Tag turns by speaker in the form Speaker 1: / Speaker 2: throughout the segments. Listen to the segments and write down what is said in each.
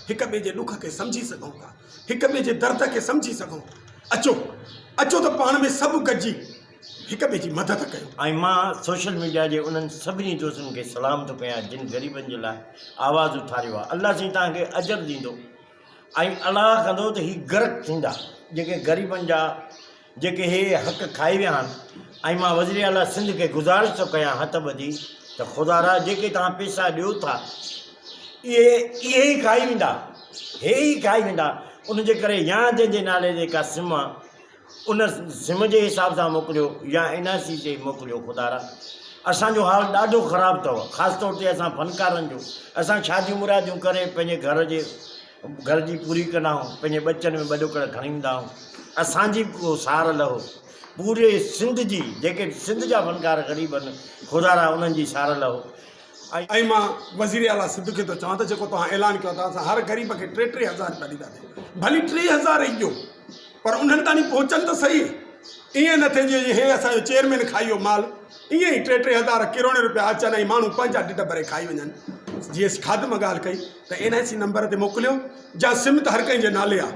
Speaker 1: هڪ ٻئي جي ڏک کي سمجهي سگهون ٿا، هڪ ٻئي جي درد کي سمجهي سگهون ٿا. اچو اچو ته پاڻ ۾ سڀ گڏجي هڪ ٻئي جي مدد ڪيون.
Speaker 2: ۽ مان سوشل ميڊيا جي انهن سڀني دوستن کي سلام ٿو ڪيان جن غريبن جي لاء آواز اٿاريو آهي الله سائين توهان کي اجر ڏيندو ۽ الله ڪندو ته هي غرق ٿيندا جيڪي غريبن جا جيڪي هي حق کائي ويا آهن ۽ مان وزير اعليٰ سنڌ کي گذارش ٿو ڪيان هٿ ٻڌي ته خدا را جيڪي توهان پيسا ڏيو ٿا اهي اهي ئي کائي ويندا هي ئي کائي ويندا ان جي ڪري يا جنهن جي نالي تي ڪا سم آ ان سم جي حساب سان موڪليو يا اين آء سي تي موڪليو خدا را اسان جو حال ڏاڍو خراب اٿو خاص طور تي اسان فنڪارن جو اسان شاديون مراديون ڪري پنهنجي گهر جي گهر جي پوري ڪندا آهيون، پنهنجي ٻچن ۾ ٻه ڏوڪڙ کڻي ايندا آهيون، اسان جي به ڪو سار لهو، پوري سنڌ جي جيڪي سنڌ جا فنڪار غريب آهن خدارا انهن جي سار لهو ۽.
Speaker 1: ۽ مان وزير اعليٰ سنڌ کي ٿو چوان ته جيڪو توهان اعلان ڪيو ته اسان هر غريب کي ٽي 3000 رپيا ڏينداسين ڀلي 3000 ئي ڏيو پر انهن تاڻي پهچن ته سهي ائين نه ٿئي جو هي اسان جو چيئرمين کائي ويو مال ائين ئي ٽي 3000 ڪروڙين رپيا اچن ۽ ماڻهو پنهنجا ڍڊ ڀري کائي وڃن جيئن خادم ڳالهه ڪئي ته اين آء سي نمبر تي موڪليو جا سم ته هر ڪنهن جي نالي آ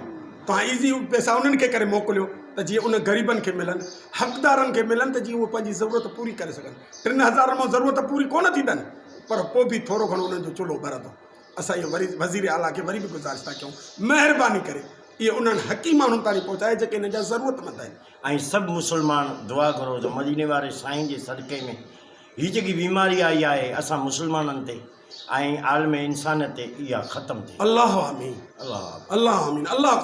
Speaker 1: توهان ايزي پئسا انهن کي ڪري موڪليو ته جيئن ان غريبن کي ملن حقدارن کي ملن ته جيئن اهي پنهنجي ضرورت پوري ڪري سگهن ٽن هزارن مان ضرورت پوري ڪونه ٿيندن پر پوء به ٿورو گهڻو انهن جو چلهو ٻرندو اسان اهو وري وزير اعليٰ کي وري به گذارش ٿا ڪيون مهرباني ڪري اهي انهن حقي ماڻهن تائين پهچائي جيڪي انهن جا ضرورتمند آهن.
Speaker 2: ۽ سڀ مسلمان دعا گهرو ته مديني واري سائين جي صدقي ۾ هي جيڪي بيماري آئي آهي اسان مسلمانن تي ۽ عالم انسانيت تي اها ختم ٿئي.
Speaker 1: الله آمين
Speaker 2: الله
Speaker 1: الله آمين الله.